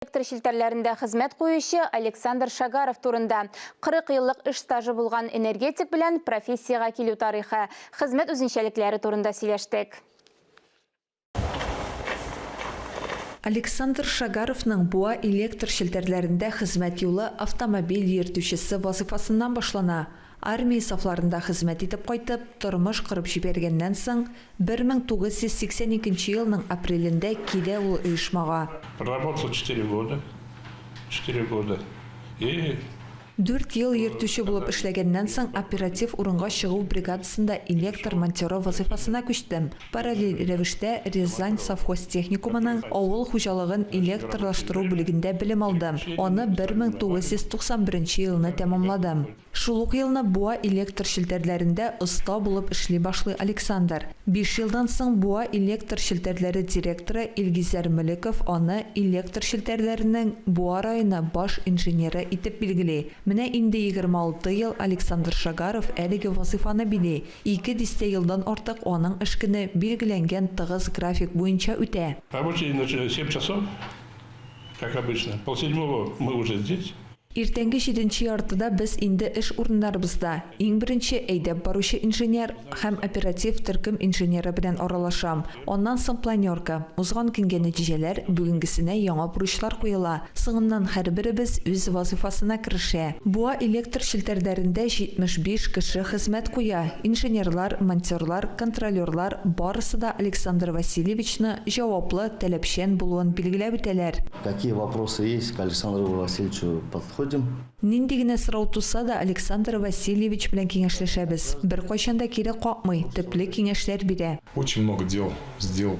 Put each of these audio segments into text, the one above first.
Электр челтәрләрендә хезмәт куючы Александр Шагаров турында. 40 еллык эш стажы булган энергетик белән профессиягә килү тарихы, хезмәт үзенчәлекләре турында сөйләштек. Александр Шагаровның Буа электр челтәрләрендә хезмәт юлы автомобиль йөртүчесе вазыйфасыннан башлана. Армия сафларында хезмәт итеп кайтып, тормыш корып җибәргәннән соң, 1982 елның апрелендә килә ул оешмага. Проработал четыре года, четыре года и. Дүрт ел йөртүче булып эшләгәннән соң, оператив урынга чыгу бригадасында электр монтеры вазыйфасына күчтем. Параллель рәвештә Рязань совхоз-техникумының авыл хуҗалыгын электрлаштыру бүлегендә белем алдым, аны 1991 елны тәмамладым. Шул ук елны Буа электр челтәрләрендә оста булып эшли башлый Александр. Биш елдан соң Буа электр челтәрләре директоры Илгизәр Мөлеков аны электр челтәрләренең Буа районы баш инженеры итеп билгели. Менә инде 26 ел Александр Шагаров әлеге вазыйфаны били. Ике дистә елдан артык аның эш көне билгеләнгән тыгыз график буенча үтә. Рабочий день начинается в семь часов, как обычно. Полседьмого мы уже здесь. Иртәнге җиденче яртыда без инде эш урыннарыбызда. Иң беренче әйдәп баручы инженер һәм оператив төркем инженеры белән аралашам. Аннан соң планерка. Узган көнгә нәтиҗәләр, бүгенгесенә яңа бурычлар куела. Соңыннан һәрберебез үз вазыйфасына керешә. Буа электр челтәрләрендә 75 кеше хезмәт куя. Инженерлар, монтерлар, контролерлар, барысы да Александр Васильевичны җаваплы, таләпчән булуын билгеләп үтәләр. Какие вопросы есть, к Александру Васильевичу подходим. Нинди генә сорау туса да, Александр Васильевич белән киңәшләшәбез. Беркайчан да кире какмый, төпле киңәшләр бирә. Очень много дел сделал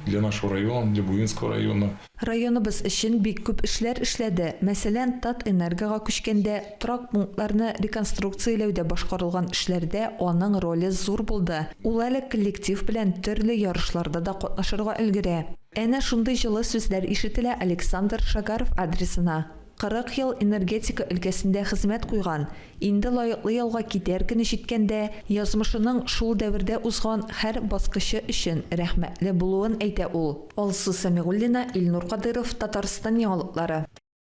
для нашего района, для Буинского района. Районыбыз өчен бик күп эшләр эшләде. Мәсәлән, Татэнерго га күчкәндә, торак пунктларны реконструкцияләүдә башкарылган эшләрдә аның роле зур булды. Ул әле коллектив белән төрле ярышларда да катнашырга өлгерә. Әнә шундый җылы сүзләр ишетелә Александр Шагаров адресына. 40 ел энергетика өлкәсендә хезмәт куйган, инде лаеклы ялга китәр көне җиткәндә, язмышының шул дәвердә узган һәр баскычы өчен рәхмәтле булуын әйтә ул. Алсу Сәмигуллина, Илнур Кадыйров, Татарстан яңалыклары.